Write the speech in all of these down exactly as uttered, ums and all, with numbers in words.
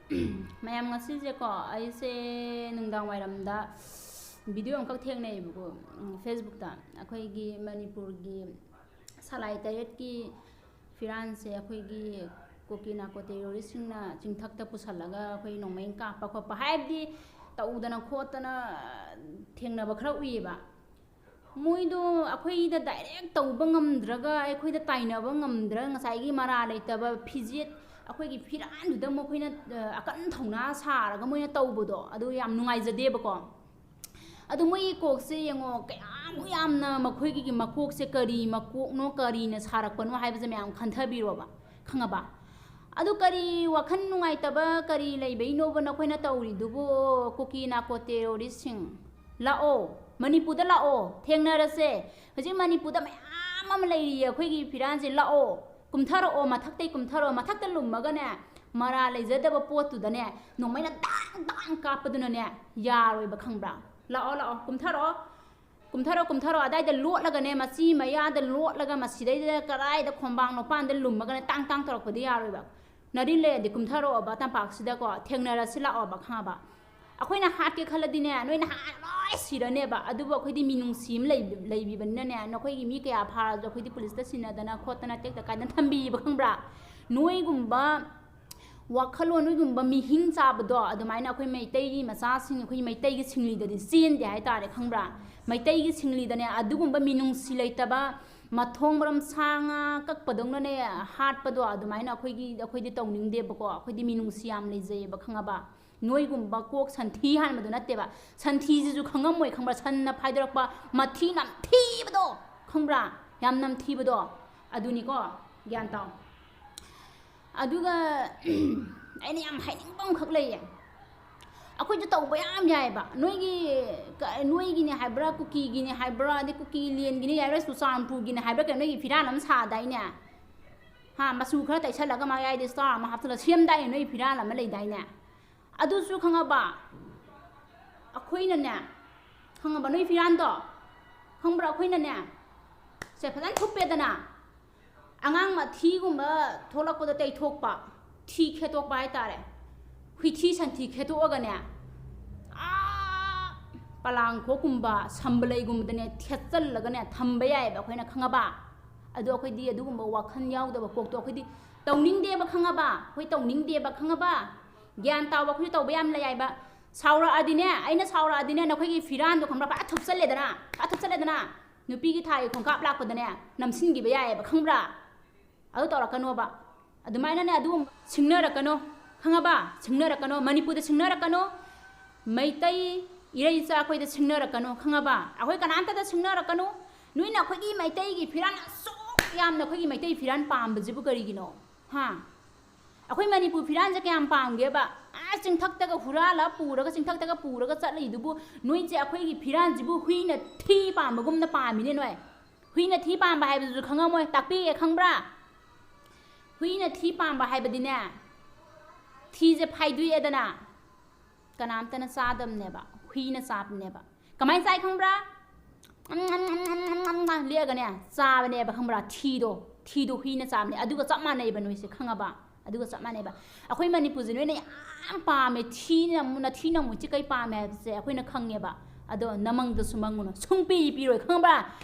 ꯃꯌꯥꯝ, ꯉꯁꯤꯁꯦꯀꯣ, ꯑꯩꯁꯦ ꯅꯨꯡꯗꯥꯡ ꯋꯥꯏꯔꯝꯗ video ꯑꯃꯈꯛ ꯊꯦꯡꯅꯩꯌꯦꯕꯀꯣ, ꯎꯝ, Facebook-ꯇ꯫ ꯑꯩꯈꯣꯏꯒꯤ ꯃꯅꯤꯄꯨꯔꯒꯤ ꯁꯂꯥꯏ ꯇꯔꯦꯠꯀꯤ ꯐꯤꯔꯥꯟꯁꯦ ꯑꯩꯈꯣꯏꯒꯤ ꯀꯨꯀꯤ ꯅꯥꯔꯀꯣ terrorist-ꯁꯤꯡꯅ ꯆꯤꯡꯊꯛꯇ ꯄꯨꯁꯜꯂꯒ ꯑꯩꯈꯣꯏ ꯅꯣꯡꯃꯩ ꯀꯥꯞꯄ ꯈꯣꯠꯄ ꯍꯥꯏꯕꯗꯤ ꯇꯧꯗꯅ ꯈꯣꯠꯇꯅ ꯊꯦꯡꯅꯕ ꯈꯔ ꯎꯏꯌꯦꯕ꯫ ꯃꯣꯏꯗꯣ ꯑꯩꯈꯣꯏꯗ direct ꯇꯧꯕ ꯉꯝꯗ꯭ꯔꯒ, ꯑꯩꯈꯣꯏꯗ ꯇꯥꯏꯅꯕ ꯉꯝꯗ꯭ꯔꯒ, ꯉꯁꯥꯏꯒꯤ ꯃꯔꯥ ꯂꯩꯇꯕ ꯐꯤꯖꯦꯠ, ꯑꯩꯈꯣꯏꯒꯤ ꯐꯤꯔꯥꯟꯗꯨꯗ ꯃꯈꯣꯏꯅ, ꯑ, ꯑꯀꯟ ꯊꯧꯅꯥ ꯁꯥꯔꯒ ꯃꯣꯏꯅ ꯇꯧꯕꯗꯣ, ꯑꯗꯨ ꯌꯥꯝ ꯅꯨꯡꯉꯥꯏꯖꯗꯦꯕꯀꯣ꯫ ꯑꯗꯨ ꯃꯣꯏꯒꯤ ꯀꯣꯛꯁꯦ ꯌꯦꯡꯉꯣ, ꯀꯌꯥꯃꯨꯛ ꯌꯥꯝꯅ ꯃꯈꯣꯏꯒꯤ ꯃꯀꯣꯛꯁꯦ ꯀꯔꯤ ꯃꯀꯣꯛꯅꯣ, ꯀꯔꯤꯅ ꯁꯥꯔꯛꯄꯅꯣ ꯍꯥꯏꯕꯁꯦ ꯃꯌꯥꯝ ꯈꯟꯊꯕꯤꯔꯣꯕ, ꯈꯪꯉꯕ? ꯑꯗꯨ ꯀꯔꯤ ꯋꯥꯈꯜ ꯅꯨꯡꯉꯥꯏꯇꯕ ꯀꯔꯤ ꯂꯩꯕꯩꯅꯣꯕ ꯅꯈꯣꯏꯅ ꯇꯧꯔꯤꯗꯨꯕꯨ, ꯀꯨꯀꯤ ꯅꯥꯔꯀꯣ terrorist-ꯁꯤꯡ? ꯂꯥꯛꯑꯣ, ꯃꯅꯤꯄꯨꯔꯗ ꯂꯥꯛꯑꯣ, ꯊꯦꯡꯅꯔꯁꯦ꯫ ꯍꯧꯖꯤꯛ ꯃꯅꯤꯄꯨꯔꯗ ꯃꯌꯥꯝ ꯑꯃ ꯂꯩꯔꯤꯌꯦ ꯑꯩꯈꯣꯏꯒꯤ ꯐꯤꯔꯥꯟꯁꯦ꯫ ꯂꯥꯛꯑꯣ, ꯀꯨꯝꯊꯔꯛꯑꯣ, ꯃꯊꯛꯇꯩ ꯀꯨꯝꯊꯔꯛꯑꯣ, ꯃꯊꯛꯇ ꯂꯨꯝꯃꯒꯅꯦ, ꯃꯔꯥ ꯂꯩꯖꯗꯕ ꯄꯣꯠꯇꯨꯗꯅꯦ, ꯅꯣꯡꯃꯩꯅ ꯗꯥꯡ ꯗꯥꯡ ꯀꯥꯞꯄꯗꯨꯅꯅꯦ, ꯌꯥꯔꯣꯏꯕ, ꯈꯪꯕ꯭ꯔꯥ? ꯂꯥꯛꯑꯣ, ꯂꯥꯛꯑꯣ, ꯀꯨꯝꯊꯔꯛꯑꯣ, ꯀꯨꯝꯊꯔꯛꯑꯣ, ꯀꯨꯝꯊꯔꯛꯑꯣ, ꯑꯗꯥꯏꯗ ꯂꯣꯠꯂꯒꯅꯦ, ꯃꯆꯤ ꯃꯌꯥꯗ ꯂꯣꯠꯂꯒ, ꯃꯁꯤꯗꯩꯗ ꯀꯔꯥꯏꯗ ꯈꯣꯡꯕꯥꯡ ꯃꯄꯥꯟꯗ ꯂꯨꯝꯃꯒꯅꯦ, ꯇꯥꯡ ꯇꯥꯡ ꯇꯧꯔꯛꯄꯗꯤ ꯌꯥꯔꯣꯏꯕ꯫ ꯅꯔꯤꯟ ꯂꯩꯔꯗꯤ ꯀꯨꯝꯊꯔꯛꯑꯣꯕ ꯇꯝꯄꯥꯛꯁꯤꯗꯀꯣ, ꯊꯦꯡꯅꯔꯁꯤ ꯂꯥꯛꯑꯣꯕ, ꯈꯪꯉꯕ? ꯑꯩꯈꯣꯏꯅ ꯍꯥꯠꯀꯦ ꯈꯜꯂꯗꯤꯅꯦ, ꯅꯣꯏꯅ ꯍꯥꯟꯅ ꯂꯣꯏ ꯁꯤꯔꯅꯦꯕ꯫ ꯑꯗꯨꯕꯨ ꯑꯩꯈꯣꯏꯗꯤ ꯃꯤꯅꯨꯡꯁꯤ ꯑꯃ ꯂꯩ-, ꯂꯩꯕꯤꯕꯅꯤꯅꯅꯦ, ꯅꯈꯣꯏꯒꯤ ꯃꯤ ꯀꯌꯥ ꯐꯥꯔꯁꯨ ꯑꯩꯈꯣꯏꯗꯤ ꯄꯨꯂꯤꯁꯇ ꯁꯤꯟꯅꯗꯅ ꯈꯣꯠꯇꯅ ꯇꯦꯛꯇ ꯀꯥꯏꯗꯅ ꯊꯝꯕꯤꯕ, ꯈꯪꯕ꯭ꯔꯥ? ꯅꯣꯏꯒꯨꯝꯕ ꯋꯥꯈꯜꯂꯣꯟ, ꯅꯣꯏꯒꯨꯝꯕ ꯃꯤꯍꯤꯡ ꯆꯥꯕꯗꯣ ꯑꯗꯨꯃꯥꯏꯅ ꯑꯩꯈꯣꯏ ꯃꯩꯇꯩꯒꯤ ꯃꯆꯥꯁꯤꯡ, ꯑꯩꯈꯣꯏ ꯃꯩꯇꯩꯒꯤ ꯁꯤꯡꯂꯤꯗꯗꯤ ꯆꯦꯟꯗꯦ ꯍꯥꯏꯇꯥꯔꯦ, ꯈꯪꯕ꯭ꯔꯥ? ꯃꯩꯇꯩꯒꯤ ꯁꯤꯡꯂꯤꯗꯅꯦ ꯑꯗꯨꯒꯨꯝꯕ ꯃꯤꯅꯨꯡꯁꯤ ꯂꯩꯇꯕ, ꯃꯊꯣꯡ ꯃꯔꯝ ꯁꯥ ꯉꯥ ꯀꯛꯄꯗꯧꯅꯅꯦ ꯍꯥꯠꯄꯗꯣ ꯑꯗꯨꯃꯥꯏꯅ ꯑꯩꯈꯣꯏꯒꯤ, ꯑꯩꯈꯣꯏꯗꯤ ꯇꯧꯅꯤꯡꯗꯦꯕꯀꯣ꯫ ꯑꯩꯈꯣꯏꯗꯤ ꯃꯤꯅꯨꯡꯁꯤ ꯌꯥꯝ ꯂꯩꯖꯩꯌꯦꯕ, ꯈꯪꯉꯕ? ꯅꯣꯏꯒꯨꯝꯕ ꯀꯣꯛ ꯁꯟꯊꯤ ꯍꯥꯟꯕꯗꯣ ꯅꯠꯇꯦꯕ꯫ ꯁꯟꯊꯤꯁꯤꯁꯨ ꯈꯪꯉꯝꯃꯣꯏ, ꯈꯪꯕ꯭ꯔꯥ? ꯁꯟꯅ ꯐꯥꯏꯗꯣꯔꯛꯄ ꯃꯊꯤ ꯅꯝꯊꯤꯕꯗꯣ, ꯈꯪꯕ꯭ꯔꯥ? ꯌꯥꯝ ꯅꯝꯊꯤꯕꯗꯣ꯫ ꯑꯗꯨꯅꯤꯀꯣ, ꯒ꯭ꯌꯥꯟ ꯇꯥꯎ꯫ ꯑꯗꯨꯒ ꯑꯩꯅ ꯌꯥꯝ ꯍꯥꯏꯅꯤꯡꯕ ꯑꯃꯈꯛ ꯂꯩꯌꯦ꯫ ꯑꯩꯈꯣꯏꯁꯨ ꯇꯧꯕ ꯌꯥꯝ ꯌꯥꯏꯑꯕ꯫ ꯅꯣꯏꯒꯤ ꯀ-, ꯅꯣꯏꯒꯤꯅꯦ ꯍꯥꯏꯕ꯭ꯔꯥ, ꯀꯨꯀꯤꯒꯤꯅꯦ ꯍꯥꯏꯕ꯭ꯔꯥ, ꯑꯗꯩ ꯀꯨꯀꯤ ꯂꯦꯟꯒꯤꯅꯦ ꯍꯥꯏꯕ꯭ꯔꯥ, ꯆꯨꯔꯆꯥꯟꯄꯨꯔꯒꯤꯅꯦ ꯍꯥꯏꯕ꯭ꯔꯥ, ꯀꯩꯅꯣ, ꯅꯣꯏꯒꯤ ꯐꯤꯔꯥꯟ ꯑꯃ ꯁꯥꯗꯥꯏꯅꯦ? ꯍꯥ, ꯃꯆꯨ ꯈꯔ ꯇꯩꯁꯜꯂꯒ ꯃꯌꯥꯏꯗ star ꯑꯃ ꯍꯥꯞꯆꯜꯂ ꯁꯦꯝꯗꯥꯏꯅꯦ, ꯅꯣꯏ ꯐꯤꯔꯥꯟ ꯑꯃ ꯂꯩꯗꯥꯏꯅꯦ? ꯑꯗꯨꯁꯨ ꯈꯪꯉꯕ, ꯑꯩꯈꯣꯏꯅꯅꯦ, ꯈꯪꯉꯕ, ꯅꯣꯏ ꯐꯤꯔꯥꯟꯗꯣ, ꯈꯪꯕ꯭ꯔꯥ? ꯑꯩꯈꯣꯏꯅꯅꯦ, ꯁꯦ, ꯐꯖꯅ ꯊꯨꯞꯄꯦꯗꯅ, ꯑꯉꯥꯡ ꯃꯊꯤꯒꯨꯝꯕ ꯊꯣꯛꯂꯛꯄꯗ ꯇꯩꯊꯣꯛꯄ, ꯊꯤ ꯈꯦꯠꯇꯣꯛꯄ ꯍꯥꯏꯇꯥꯔꯦ꯫ ꯍꯨꯏꯊꯤ ꯁꯟꯊꯤ ꯈꯦꯠꯇꯣꯛꯑꯒꯅꯦ, ꯑꯥ, ꯄꯂꯥꯡꯈꯣꯛꯀꯨꯝꯕ ꯁꯝꯕꯂꯩꯒꯨꯝꯕꯗꯅꯦ ꯊꯦꯠꯆꯜꯂꯒꯅꯦ ꯊꯝꯕ ꯌꯥꯏꯑꯕ ꯑꯩꯈꯣꯏꯅ, ꯈꯪꯉꯕ? ꯑꯗꯣ ꯑꯩꯈꯣꯏꯗꯤ ꯑꯗꯨꯒꯨꯝꯕ ꯋꯥꯈꯜ ꯌꯥꯎꯗꯕ ꯀꯣꯛꯇꯣ ꯑꯩꯈꯣꯏꯗꯤ ꯇꯧꯅꯤꯡꯗꯦꯕ, ꯈꯪꯉꯕ? ꯑꯩꯈꯣꯏ ꯇꯧꯅꯤꯡꯗꯦꯕ, ꯈꯪꯉꯕ? ꯒ꯭ꯌꯥꯟ ꯇꯥꯕ ꯑꯩꯈꯣꯏꯁꯨ ꯇꯧꯕ ꯌꯥꯝ ꯂꯩ ꯍꯥꯏꯕ꯫ ꯁꯥꯎꯔꯛꯑꯗꯤꯅꯦ, ꯑꯩꯅ ꯁꯥꯎꯔꯛꯑꯗꯤꯅꯦ, ꯅꯈꯣꯏꯒꯤ ꯐꯤꯔꯥꯟꯗꯣ ꯈꯪꯕ꯭ꯔꯥ, ꯐꯖ ꯊꯨꯞꯆꯜꯂꯦꯗꯅ, ꯐꯖ ꯊꯨꯞꯆꯜꯂꯦꯗꯅ, ꯅꯨꯄꯤꯒꯤ ꯊꯥꯒꯤ ꯈꯣꯡꯀꯥꯞ ꯂꯥꯛꯄꯗꯅꯦ ꯅꯝꯁꯤꯟꯈꯤꯕ ꯌꯥꯏꯑꯕ, ꯈꯪꯕ꯭ꯔꯥ? ꯑꯗꯨ ꯇꯧꯔꯛꯀꯅꯣꯕ꯫ ꯑꯗꯨꯃꯥꯏꯅꯅꯦ ꯑꯗꯨꯒꯨꯝꯕ ꯁꯤꯡꯅꯔꯛꯀꯅꯣ, ꯈꯪꯉꯕ? ꯁꯤꯡꯅꯔꯛꯀꯅꯣ, ꯃꯅꯤꯄꯨꯔꯗ ꯁꯤꯡꯅꯔꯛꯀꯅꯣ, ꯃꯩꯇꯩ ꯏꯔꯩ ꯏꯆꯥ ꯑꯩꯈꯣꯏꯗ ꯁꯤꯡꯅꯔꯛꯀꯅꯣ, ꯈꯪꯉꯕ? ꯑꯩꯈꯣꯏ ꯀꯅꯥꯝꯇꯗ ꯁꯤꯡꯅꯔꯛꯀꯅꯣ꯫ ꯅꯣꯏꯅ ꯑꯩꯈꯣꯏꯒꯤ ꯃꯩꯇꯩꯒꯤ ꯐꯤꯔꯥꯟ ꯑꯁꯨꯛ ꯌꯥꯝꯅ ꯑꯩꯈꯣꯏꯒꯤ ꯃꯩꯇꯩ ꯐꯤꯔꯥꯟ ꯄꯥꯝꯕꯁꯤꯕꯨ ꯀꯔꯤꯒꯤꯅꯣ? ꯍꯥ? ꯑꯩꯈꯣꯏ ꯃꯅꯤꯄꯨꯔ ꯐꯤꯔꯥꯟꯁꯦ ꯀꯌꯥꯝ ꯄꯥꯝꯒꯦꯕ? ꯑꯥ, ꯆꯤꯡꯊꯛꯇꯒ ꯍꯨꯔꯥꯜꯂ ꯄꯨꯔꯒ, ꯆꯤꯡꯊꯛꯇꯒ ꯄꯨꯔꯒ ꯆꯠꯂꯤꯗꯨꯕꯨ, ꯅꯣꯏꯁꯦ ꯑꯩꯈꯣꯏꯒꯤ ꯐꯤꯔꯥꯟꯁꯤꯕꯨ ꯍꯨꯏꯅ ꯊꯤ ꯄꯥꯝꯕꯒꯨꯝꯅ ꯄꯥꯝꯃꯤꯅꯦ ꯅꯣꯏ꯫ ꯍꯨꯏꯅ ꯊꯤ ꯄꯥꯝꯕ ꯍꯥꯏꯕꯗꯨꯁꯨ ꯈꯪꯉꯝꯃꯣꯏ, ꯇꯥꯛꯄꯤꯒꯦ, ꯈꯪꯕ꯭ꯔꯥ? ꯍꯨꯏꯅ ꯊꯤ ꯄꯥꯝꯕ ꯍꯥꯏꯕꯗꯤꯅꯦ, ꯊꯤꯁꯦ ꯐꯥꯏꯗꯣꯛꯑꯦꯗꯅ, ꯀꯅꯥꯝꯇꯅ ꯆꯥꯗꯕꯅꯦꯕ, ꯍꯨꯏꯅ ꯆꯥꯕꯅꯦꯕ꯫ ꯀꯃꯥꯏꯅ ꯆꯥꯏ ꯈꯪꯕ꯭ꯔꯥ? ꯂꯦꯛꯑꯒꯅꯦ ꯆꯥꯕꯅꯦꯕ, ꯈꯪꯕ꯭ꯔꯥ? ꯊꯤꯗꯣ, ꯊꯤꯗꯣ ꯍꯨꯏꯅ ꯆꯥꯕꯅꯦ꯫ ꯑꯗꯨꯒ ꯆꯞ ꯃꯥꯟꯅꯩꯕ ꯅꯣꯏꯁꯦ, ꯈꯪꯉꯕ? ꯑꯗꯨꯒ ꯆꯞ ꯃꯥꯟꯅꯩꯕ꯫ ꯑꯩꯈꯣꯏ ꯃꯅꯤꯄꯨꯔꯁꯦ ꯅꯣꯏꯅ ꯌꯥꯝ ꯄꯥꯝꯃꯦ, ꯊꯤꯅ ꯑꯃꯨꯛ, ꯅꯊꯤ ꯅꯃꯨꯛꯁꯦ ꯀꯩ ꯄꯥꯝꯃꯦ ꯍꯥꯏꯕꯁꯦ ꯑꯩꯈꯣꯏꯅ ꯈꯪꯉꯦꯕ꯫ ꯑꯗꯣ ꯅꯃꯪꯗꯁꯨ ꯃꯪꯉꯨꯅꯨ, ꯁꯨꯡꯄꯤ ꯄꯤꯔꯣꯏ, ꯈꯪꯕ꯭ꯔꯥ?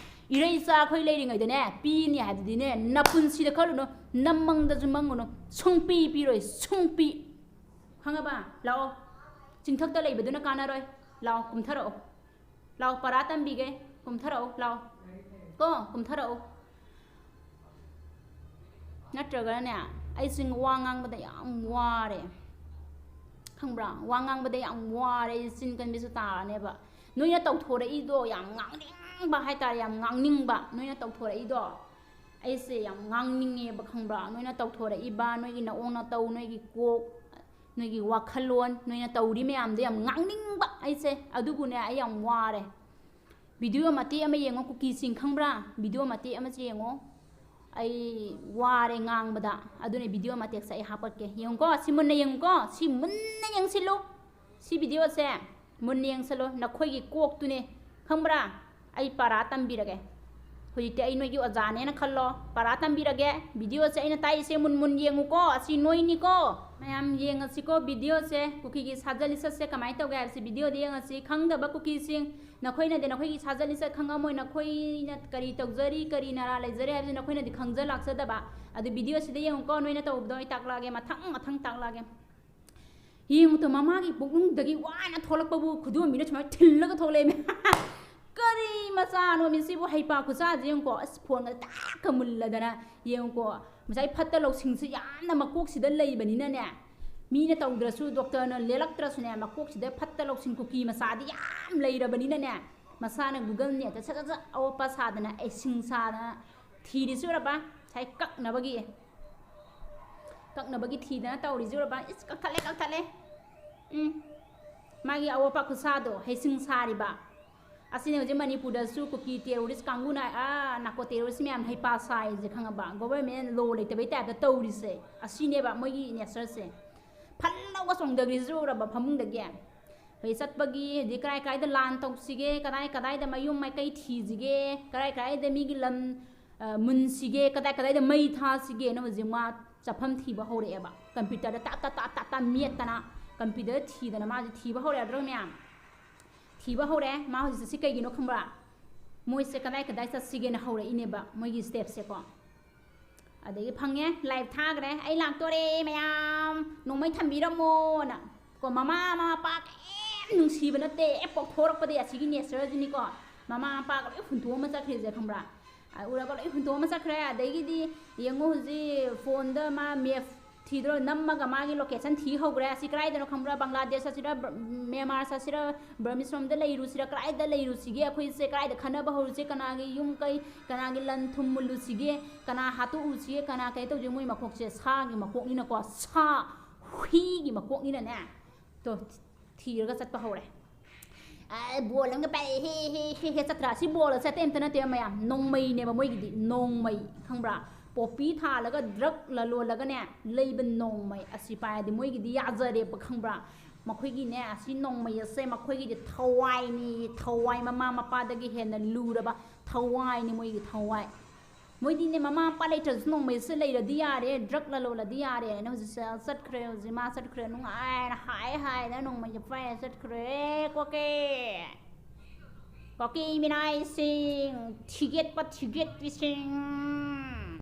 ꯏꯔꯩ ꯏꯆꯥ ꯑꯩꯈꯣꯏ ꯂꯩꯔꯤꯉꯩꯗꯅꯦ ꯄꯤꯅꯤ ꯍꯥꯏꯕꯗꯤꯅꯦ ꯅꯄꯨꯟꯁꯤꯗ ꯈꯜꯂꯨꯅꯨ, ꯅꯃꯪꯗꯁꯨ ꯃꯪꯉꯨꯅꯨ, ꯁꯨꯡꯄꯤ ꯄꯤꯔꯣꯏ, ꯁꯨꯡꯄꯤ꯫ ꯈꯪꯉꯕ? ꯂꯥꯛꯑꯣ꯫ ꯆꯤꯡꯊꯛꯇ ꯂꯩꯕꯗꯨꯅ ꯀꯥꯟꯅꯔꯣꯏ꯫ ꯂꯥꯛꯑꯣ, ꯀꯨꯝꯊꯔꯛꯑꯣ꯫ ꯂꯥꯛꯑꯣ, ꯄꯔꯥ ꯇꯝꯕꯤꯒꯦ꯫ ꯀꯨꯝꯊꯔꯛꯑꯣ, ꯂꯥꯛꯑꯣ꯫ ꯀꯣ, ꯀꯨꯝꯊꯔꯛꯑꯣ꯫ ꯅꯠꯇ꯭ꯔꯒꯅꯅꯦ, ꯑꯩ ꯆꯤꯡ ꯋꯥ ꯉꯥꯡꯕꯗ ꯌꯥꯝ ꯋꯥꯔꯦ꯫ ꯈꯪꯕ꯭ꯔꯥ? ꯋꯥ ꯉꯥꯡꯕꯗ ꯌꯥꯝ ꯋꯥꯔꯦ, ꯑꯩ ꯆꯤꯟ ꯀꯟꯕꯤꯁꯨ ꯇꯥꯔꯅꯦꯕ꯫ ꯅꯣꯏꯅ ꯇꯧꯊꯣꯔꯛꯏꯗꯣ ꯌꯥꯝ ꯉꯥꯡꯅꯤꯡꯕ ꯍꯥꯏꯇꯥꯔꯦ, ꯌꯥꯝ ꯉꯥꯡꯅꯤꯡꯕ꯫ ꯅꯣꯏꯅ ꯇꯧꯊꯣꯔꯛꯏꯗꯣ ꯑꯩꯁꯦ ꯌꯥꯝ ꯉꯥꯡꯅꯤꯡꯉꯦꯕ, ꯈꯪꯕ꯭ꯔꯥ? ꯅꯣꯏꯅ ꯇꯧꯊꯣꯔꯛꯏꯕ, ꯅꯣꯏꯒꯤ ꯅꯑꯣꯡ ꯅꯇꯧ, ꯅꯣꯏꯒꯤ ꯀꯣꯛ, ꯅꯣꯏꯒꯤ ꯋꯥꯈꯜꯂꯣꯟ, ꯅꯣꯏꯅ ꯇꯧꯔꯤ ꯃꯌꯥꯝꯗꯣ ꯌꯥꯝ ꯉꯥꯡꯅꯤꯡꯕ ꯑꯩꯁꯦ꯫ ꯑꯗꯨꯕꯨꯅꯦ, ꯑꯩ ꯌꯥꯝ ꯋꯥꯔꯦ꯫ ꯚꯤꯗꯤꯑꯣ ꯃꯇꯦꯛ ꯑꯃ ꯌꯦꯡꯉꯣ, ꯀꯨꯀꯤꯁꯤꯡ ꯈꯪꯕ꯭ꯔꯥ? ꯚꯤꯗꯤꯑꯣ ꯃꯇꯦꯛ ꯑꯃ ꯌꯦꯡꯉꯣ꯫ ꯑꯩ ꯋꯥꯔꯦ ꯉꯥꯡꯕꯗ꯫ ꯑꯗꯨꯅ ꯚꯤꯗꯤꯑꯣ ꯃꯇꯦꯛꯁꯦ ꯑꯩ ꯍꯥꯞꯀꯠꯀꯦ꯫ ꯌꯦꯡꯉꯨꯀꯣ, ꯁꯤ ꯃꯨꯟꯅ ꯌꯦꯡꯉꯨꯀꯣ, ꯁꯤ ꯃꯨꯟꯅ ꯌꯦꯡꯁꯤꯜꯂꯨ꯫ ꯁꯤ ꯚꯤꯗꯤꯑꯣꯁꯦ ꯃꯨꯟꯅ ꯌꯦꯡꯁꯤꯜꯂꯨ, ꯅꯈꯣꯏꯒꯤ ꯀꯣꯛꯇꯨꯅꯦ, ꯈꯪꯕ꯭ꯔꯥ? ꯑꯩ ꯄꯔꯥ ꯇꯝꯕꯤꯔꯒꯦ꯫ ꯍꯧꯖꯤꯛꯇꯤ ꯑꯩ ꯅꯣꯏꯒꯤ ꯑꯣꯖꯥꯅꯦꯅ ꯈꯜꯂꯣ, ꯄꯔꯥ ꯇꯝꯕꯤꯔꯒꯦ꯫ ꯚꯤꯗꯤꯑꯣꯁꯦ ꯑꯩꯅ ꯇꯥꯛꯏꯁꯦ ꯃꯨꯟ ꯃꯨꯟ ꯌꯦꯡꯉꯨꯀꯣ, ꯑꯁꯤ ꯅꯣꯏꯅꯤꯀꯣ꯫ ꯃꯌꯥꯝ ꯌꯦꯡꯉꯁꯤꯀꯣ ꯚꯤꯗꯤꯑꯣꯁꯦ꯫ ꯀꯨꯀꯤꯒꯤ ꯁꯥꯖꯠ ꯂꯤꯆꯠꯁꯦ ꯀꯃꯥꯏꯅ ꯇꯧꯒꯦ ꯍꯥꯏꯕꯁꯦ ꯚꯤꯗꯤꯑꯣꯗ ꯌꯦꯡꯉꯁꯤ꯫ ꯈꯪꯗꯕ ꯀꯨꯀꯤꯁꯤꯡ, ꯅꯈꯣꯏꯅꯗꯤ ꯅꯈꯣꯏꯒꯤ ꯁꯥꯖꯠ ꯂꯤꯆꯠ ꯈꯪꯉꯝꯃꯣꯏ, ꯅꯈꯣꯏꯅ ꯀꯔꯤ ꯇꯧꯖꯔꯤ, ꯀꯔꯤ ꯅꯔꯥ ꯂꯩꯖꯔꯤ ꯍꯥꯏꯕꯁꯦ ꯅꯈꯣꯏꯅꯗꯤ ꯈꯪꯖ ꯂꯥꯛꯆꯗꯕ꯫ ꯑꯗꯨ ꯚꯤꯗꯤꯑꯣꯁꯤꯗ ꯌꯦꯡꯉꯨꯀꯣ, ꯅꯣꯏꯅ ꯇꯧꯕꯗꯣ ꯑꯩ ꯇꯥꯛꯂꯛꯑꯒꯦ, ꯃꯊꯪ ꯃꯊꯪ ꯇꯥꯛꯂꯛꯑꯒꯦ꯫ ꯌꯦꯡꯉꯨ ꯇꯨ, ꯃꯃꯥꯒꯤ ꯄꯨꯛꯅꯨꯡꯗꯒꯤ ꯋꯥꯅ ꯊꯣꯛꯂꯛꯄꯕꯨ ꯈꯨꯗꯣꯝꯕꯤꯅ ꯁꯨꯃꯥꯏꯅ ꯊꯤꯜꯂꯒ ꯊꯣꯛꯂꯛꯑꯦꯃꯦ꯫ ꯀꯔꯤ ꯃꯆꯥꯅꯣꯃꯤ ꯁꯤꯕꯨ, ꯍꯩꯄꯥ ꯈꯨꯆꯥꯁꯦ ꯌꯦꯡꯉꯨꯀꯣ꯫ ꯑꯁ, ꯐꯣꯟꯒ ꯇꯥꯛꯀ ꯃꯨꯜꯂꯗꯅ ꯌꯦꯡꯉꯨꯀꯣ꯫ ꯉꯁꯥꯏ ꯐꯠꯇ ꯂꯧꯁꯤꯡꯁꯤ ꯌꯥꯝꯅ ꯃꯀꯣꯛꯁꯤꯗ ꯂꯩꯕꯅꯤꯅꯅꯦ, ꯃꯤꯅ ꯇꯧꯗ꯭ꯔꯁꯨ, ꯗꯣꯛꯇꯔꯅ ꯂꯦꯜꯂꯛꯇ꯭ꯔꯁꯨꯅꯦ, ꯃꯀꯣꯛꯁꯤꯗ ꯐꯠꯇ ꯂꯧꯁꯤꯡ ꯀꯨꯀꯤ ꯃꯆꯥꯗꯤ ꯌꯥꯝ ꯂꯩꯔꯕꯅꯤꯅꯅꯦ, ꯃꯁꯥꯅ Google net ꯇ ꯁꯠ ꯁꯠ ꯁꯠ ꯑꯋꯣꯠꯄ ꯁꯥꯗꯅ, ꯑꯩꯁꯤꯡ ꯁꯥꯗꯅ ꯊꯤꯔꯤꯁꯨ ꯔꯕ, ꯉꯁꯥꯏ ꯀꯛꯅꯕꯒꯤ꯫ ꯀꯛꯅꯕꯒꯤ ꯊꯤꯗꯅ ꯇꯧꯔꯤꯁꯤ ꯎꯔꯕ? ꯏꯁ, ꯀꯛꯊꯠꯂꯦ, ꯀꯛꯊꯠꯂꯦ꯫ ꯎꯝ꯫ ꯃꯥꯒꯤ ꯑꯋꯣꯠꯄ ꯈꯨꯠꯁꯥꯗꯣ, ꯍꯩꯁꯤꯡ ꯁꯥꯔꯤꯕ꯫ ꯑꯁꯤꯅꯤ ꯍꯧꯖꯤꯛ ꯃꯅꯤꯄꯨꯔꯗꯁꯨ ꯀꯨꯀꯤ terrorist ꯀꯥꯡꯕꯨꯅ, ꯑꯥ, narco terrorist ꯃꯌꯥꯝ ꯍꯩꯄꯥ ꯁꯥꯏꯁꯦ, ꯈꯪꯉꯕ? Government law ꯂꯩꯇꯕꯩ type ꯇ ꯇꯧꯔꯤꯁꯦ꯫ ꯑꯁꯤꯅꯦꯕ ꯃꯣꯏꯒꯤ nature ꯁꯦ꯫ ꯐꯜꯂꯧꯒ ꯆꯣꯡꯊꯈ꯭ꯔꯤꯁꯤ ꯎꯔꯕ ꯐꯃꯨꯡꯗꯒꯤ? ꯍꯧꯖꯤꯛ ꯆꯠꯄꯒꯤ, ꯍꯧꯖꯤꯛ ꯀꯗꯥꯏ ꯀꯗꯥꯏꯗ ꯂꯥꯟ ꯇꯧꯁꯤꯒꯦ, ꯀꯗꯥꯏ ꯀꯗꯥꯏꯗ ꯃꯌꯨꯝ ꯃꯥꯏꯀꯩ ꯊꯤꯁꯤꯒꯦ, ꯀꯗꯥꯏ ꯀꯗꯥꯏꯗ ꯃꯤꯒꯤ ꯂꯝ, ꯑ, ꯃꯨꯟꯁꯤꯒꯦ, ꯀꯗꯥꯏ ꯀꯗꯥꯏꯗ ꯃꯩ ꯊꯥꯁꯤꯒꯦꯅ ꯍꯧꯖꯤꯛ ꯃꯥ ꯆꯠꯐꯝ ꯊꯤꯕ ꯍꯧꯔꯛꯑꯦꯕ꯫ Computer ꯗ ꯇꯥꯞ ꯇꯥꯞ ꯇꯥꯞ ꯇꯥꯞ ꯇꯥꯞ ꯃꯦꯠꯇꯅ, computer ꯊꯤꯗꯅ ꯃꯥꯁꯦ ꯊꯤꯕ ꯍꯧꯔꯛꯑꯦ, ꯅꯠꯇ꯭ꯔꯣ ꯃꯌꯥꯝ? ꯊꯤꯕ ꯍꯧꯔꯦ꯫ ꯃꯥ ꯍꯧꯖꯤꯛ ꯆꯠꯁꯤ ꯀꯩꯒꯤꯅꯣ ꯈꯪꯕ꯭ꯔꯥ? ꯃꯣꯏꯁꯦ ꯀꯗꯥꯏ ꯀꯗꯥꯏ ꯆꯠꯁꯤꯒꯦꯅ ꯍꯧꯔꯛꯏꯅꯦꯕ, ꯃꯣꯏꯒꯤ step ꯁꯦꯀꯣ꯫ ꯑꯗꯒꯤ ꯐꯪꯉꯦ, live ꯊꯥꯈ꯭ꯔꯦ, "ꯑꯩ ꯂꯥꯛꯇꯣꯔꯦ ꯃꯌꯥꯝ, ꯅꯣꯡꯃꯩ ꯊꯝꯕꯤꯔꯝꯃꯣꯅ"꯫ ꯀꯣ, ꯃꯃꯥ ꯃꯄꯥ ꯀꯩꯝ ꯅꯨꯡꯁꯤꯕ ꯅꯠꯇꯦ, ꯍꯦꯛ ꯄꯣꯛꯊꯣꯔꯛꯄꯗꯒꯤ ꯑꯁꯤꯒꯤ nature ꯁꯤꯅꯤꯀꯣ꯫ ꯃꯃꯥ ꯃꯄꯥꯒ ꯂꯣꯏ ꯍꯨꯟꯇꯣꯛꯑꯝꯃ ꯆꯠꯈ꯭ꯔꯤꯁꯦ, ꯈꯪꯕ꯭ꯔꯥ? ꯑ, ꯎꯔꯒ ꯂꯣꯏ ꯍꯨꯟꯇꯣꯛꯑꯝꯃ ꯆꯠꯈ꯭ꯔꯦ꯫ ꯑꯗꯒꯤꯗꯤ ꯌꯦꯡꯉꯣ, ꯍꯧꯖꯤꯛ phone ꯗ ꯃꯥ map ꯊꯤꯗ꯭ꯔꯣ, ꯅꯝꯃꯒ ꯃꯥꯒꯤ location ꯊꯤ ꯍꯧꯈ꯭ꯔꯦ꯫ ꯑꯁꯤ ꯀꯗꯥꯏꯗꯅꯣ ꯈꯪꯕ꯭ꯔꯥ? ꯕꯪꯒ꯭ꯂꯥꯗꯦꯁ ꯆꯠꯁꯤꯔꯥ, ꯕꯔ-, ꯃ꯭ꯌꯥꯟꯃꯥꯔ ꯆꯠꯁꯤꯔꯥ, ꯕꯔꯃꯤꯁ ꯔꯣꯝꯗ ꯂꯩꯔꯨꯁꯤꯔꯥ, ꯀꯗꯥꯏꯗ ꯂꯩꯔꯨꯁꯤꯒꯦ? ꯑꯩꯈꯣꯏꯁꯦ ꯀꯗꯥꯏꯗ ꯈꯟꯅꯕ ꯍꯧꯔꯨꯁꯦ? ꯀꯅꯥꯒꯤ ꯌꯨꯝ ꯀꯩ, ꯀꯅꯥꯒꯤ ꯂꯟ ꯊꯨꯝ ꯃꯨꯜꯂꯨꯁꯤꯒꯦ? ꯀꯅꯥ ꯍꯥꯠꯇꯣꯛꯎꯁꯤꯒꯦ? ꯀꯅꯥ ꯀꯩ ꯇꯧꯁꯤꯒꯦ? ꯃꯣꯏ ꯃꯀꯣꯛꯁꯦ ꯁꯥꯒꯤ ꯃꯀꯣꯛꯅꯤꯅꯀꯣ, ꯁꯥ, ꯍꯨꯏꯒꯤ ꯃꯀꯣꯛꯅꯤꯅꯅꯦ꯫ ꯇꯣ, ꯊꯤꯔꯒ ꯆꯠꯄ ꯍꯧꯔꯦ꯫ ꯑ, ꯕꯣꯜ ꯑꯃꯒ ꯄꯥꯏꯔꯛꯑꯦ, ꯍꯦ, ꯍꯦ, ꯍꯦ, ꯍꯦ, ꯆꯠꯇ꯭ꯔꯥ? ꯁꯤ ꯕꯣꯜ ꯑꯁꯦ ꯑꯇꯩ ꯑꯝꯇ ꯅꯠꯇꯦꯕ ꯃꯌꯥꯝ, ꯅꯣꯡꯃꯩꯅꯦꯕ ꯃꯣꯏꯒꯤꯗꯤ, ꯅꯣꯡꯃꯩ, ꯈꯪꯕ꯭ꯔꯥ? ꯄꯣꯄꯤ ꯊꯥꯜꯂꯒ drug ꯂꯂꯣꯜꯂꯒꯅꯦ ꯂꯩꯕ ꯅꯣꯡꯃꯩ ꯑꯁꯤ ꯄꯥꯏꯔꯗꯤ ꯃꯣꯏꯒꯤꯗꯤ ꯌꯥꯖꯔꯦꯕ, ꯈꯪꯕ꯭ꯔꯥ? ꯃꯈꯣꯏꯒꯤꯅꯦ, ꯑꯁꯤ ꯅꯣꯡꯃꯩ ꯑꯁꯦ ꯃꯈꯣꯏꯒꯤꯗꯤ ꯊꯋꯥꯏꯅꯤ, ꯊꯋꯥꯏ, ꯃꯃꯥ ꯃꯄꯥꯗꯒꯤ ꯍꯦꯟꯅ ꯂꯨꯔꯕ ꯊꯋꯥꯏꯅꯤ ꯃꯣꯏꯒꯤ ꯊꯋꯥꯏ꯫ ꯃꯣꯏꯗꯤꯅꯦ ꯃꯃꯥ ꯃꯄꯥ ꯂꯩꯇ꯭ꯔꯁꯨ ꯅꯣꯡꯃꯩꯁꯦ ꯂꯩꯔꯗꯤ ꯌꯥꯔꯦ, ꯗ꯭ꯔꯛ ꯂꯂꯣꯜꯂꯗꯤ ꯌꯥꯔꯦꯅ ꯍꯧꯖꯤꯛꯁꯦ ꯆꯠꯈ꯭ꯔꯦ꯫ ꯍꯧꯖꯤꯛ ꯃꯥ ꯆꯠꯈ꯭ꯔꯦ, ꯅꯨꯡꯉꯥꯏꯅ ꯍꯥꯏ ꯍꯥꯏꯗꯅ ꯅꯣꯡꯃꯩꯁꯦ ꯄꯥꯏꯔ ꯆꯠꯈ꯭ꯔꯦ꯫ ꯀꯣꯀꯦ ꯀꯣꯀꯦ ꯃꯤꯅꯥꯏꯁꯤꯡ, ꯊꯤꯒꯦꯠꯄ ꯊꯤꯒꯦꯠꯄꯤꯁꯤꯡ꯫